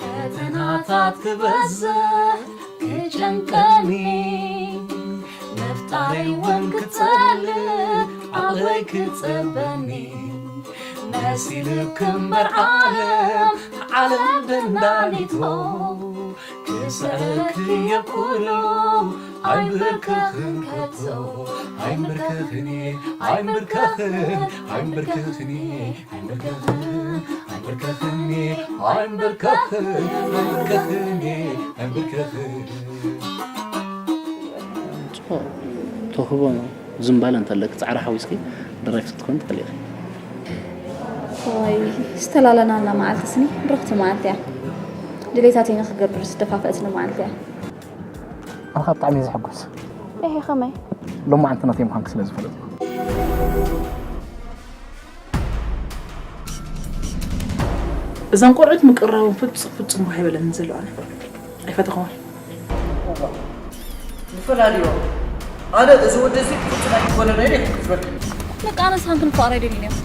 ፈተናታት ክበዝሕ ክጨንቀኒ፣ ምፍጣረይ እውን ክጸልእ፣ ዓቕለይ ክጸበኒ፣ መሲሉ ክምበር ዓለም፣ ዓለም ደናኒቶ፣ ክስዕረኪ የብኩሉ፣ ኣይምብርከኽን ከቶ፣ ኣይምብርከኽን፣ ኣይምብርከኽን፣ ኣይምብርከኽን፣ ኣይምብርከኽን፣ ኣይምብርከኽን፣ ኣይምብርከኽን፣ ኣይምብርከኽን፣ ኣይምብርከኽን። ጽቡቕ ተውህቦ ዝምባለ እንተለኪ ጻዕሪ ሓዊስኪ ደራፊት ክትኮኒ ትኽእሊ ኢኺ። ዋይ፣ ዝተላለናላ መዓልቲ ስኒ ብርኽቲ መዓልቲ እያ። ድሌታተይ ንኽገብር ዝደፋፈእትኒ መዓልቲ እያ። ኣነ ከዓ ብጣዕሚ እየ ዝሕጎስ። እሄ፣ ከመይ? ሎማዓንቲ ናተይ ምዃንኪ ስለ ዝፈለጥኩ። እዘን ቆልዑት ምቅርራቦም ፍጹም ፍጹም ባህ ኣይበለንን ዘሎ ኣነ። ኣይፈተኹዎን። ንፈላልዮ። ኣነ እዚ ወዲ እዚ ፍጹም ኣይኮነን ኢለ ይሕግዝበል። በቃ ኣነ ሳንክን ፋራ ኣይደልን እዮም።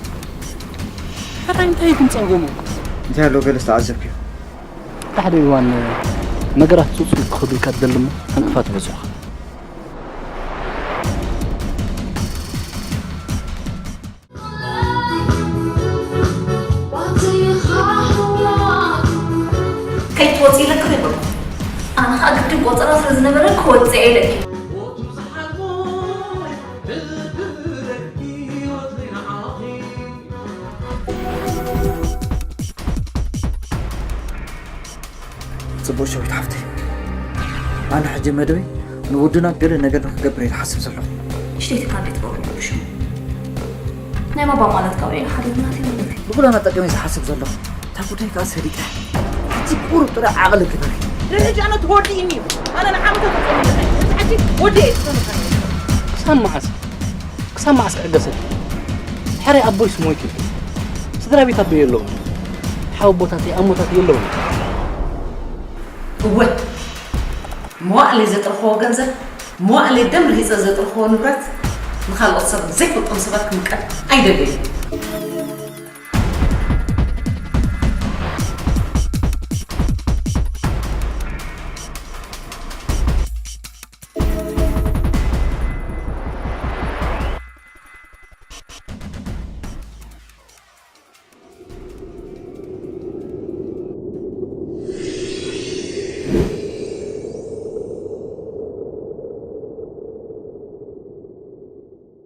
ፈታኝ እንታይ ክንጸገሙ? እንታይ ኣሎ ገለ ዝተዓዘብክዮ? ሓደ እዋን ነገራት ጽጹ ክኸዱልካ ትደሊ እሞ ዕንቅፋት ይበዝሑኻ። ከይትወፂ ኢለካ ኣይበልኩ። ኣነ ከዓ ግድን ቆፀራ ስለ ዝነበረ ክወፅእ ኢለኪ። ጽቡቕ ሸዊት ሓፍተይ፣ ኣነ ሕጂ መደበይ ንወድና ገለ ነገር ንክገብር እየ ዝሓስብ ዘለኹ። ንእሽተይቲ ካብ ቤት ቆልዑ ሽሙ ናይ ማባ ማለት ካብ ሌላ ሓደ ናተይ ማለት እዩ። ብጎዳና ጠቀመ ዝሓስብ ዘለኹ እታ ጉዳይ ከዓ ሰሊጠ። ሕጂ ቁሩብ ጥራይ ዓቕሊ ግበሪ። ንሕጂ ኣነ ተወዲእኒ እዩ። ኣነ ንዓመታት ተጸሚመ። እዚ ሕጂ ወዲ እየ ዝጸንሓ። ክሳብ መዓስ? ክሳብ መዓስ ክዕገሰኪ? ሕራይ ኣቦይስ ሞይቱ። ስድራ ቤት ኣቦይ የለውን። ሓው ኣቦታተይ ኣሞታተይ የለውን። እወ፣ መዋእለይ ዘጥረኽዎ ገንዘብ፣ መዋእለይ ደም ርሂጸ ዘጥረኽዎ ንብረት ንኻልኦት ሰብ ዘይፈልጦም ሰባት ክምቀል ኣይደልን።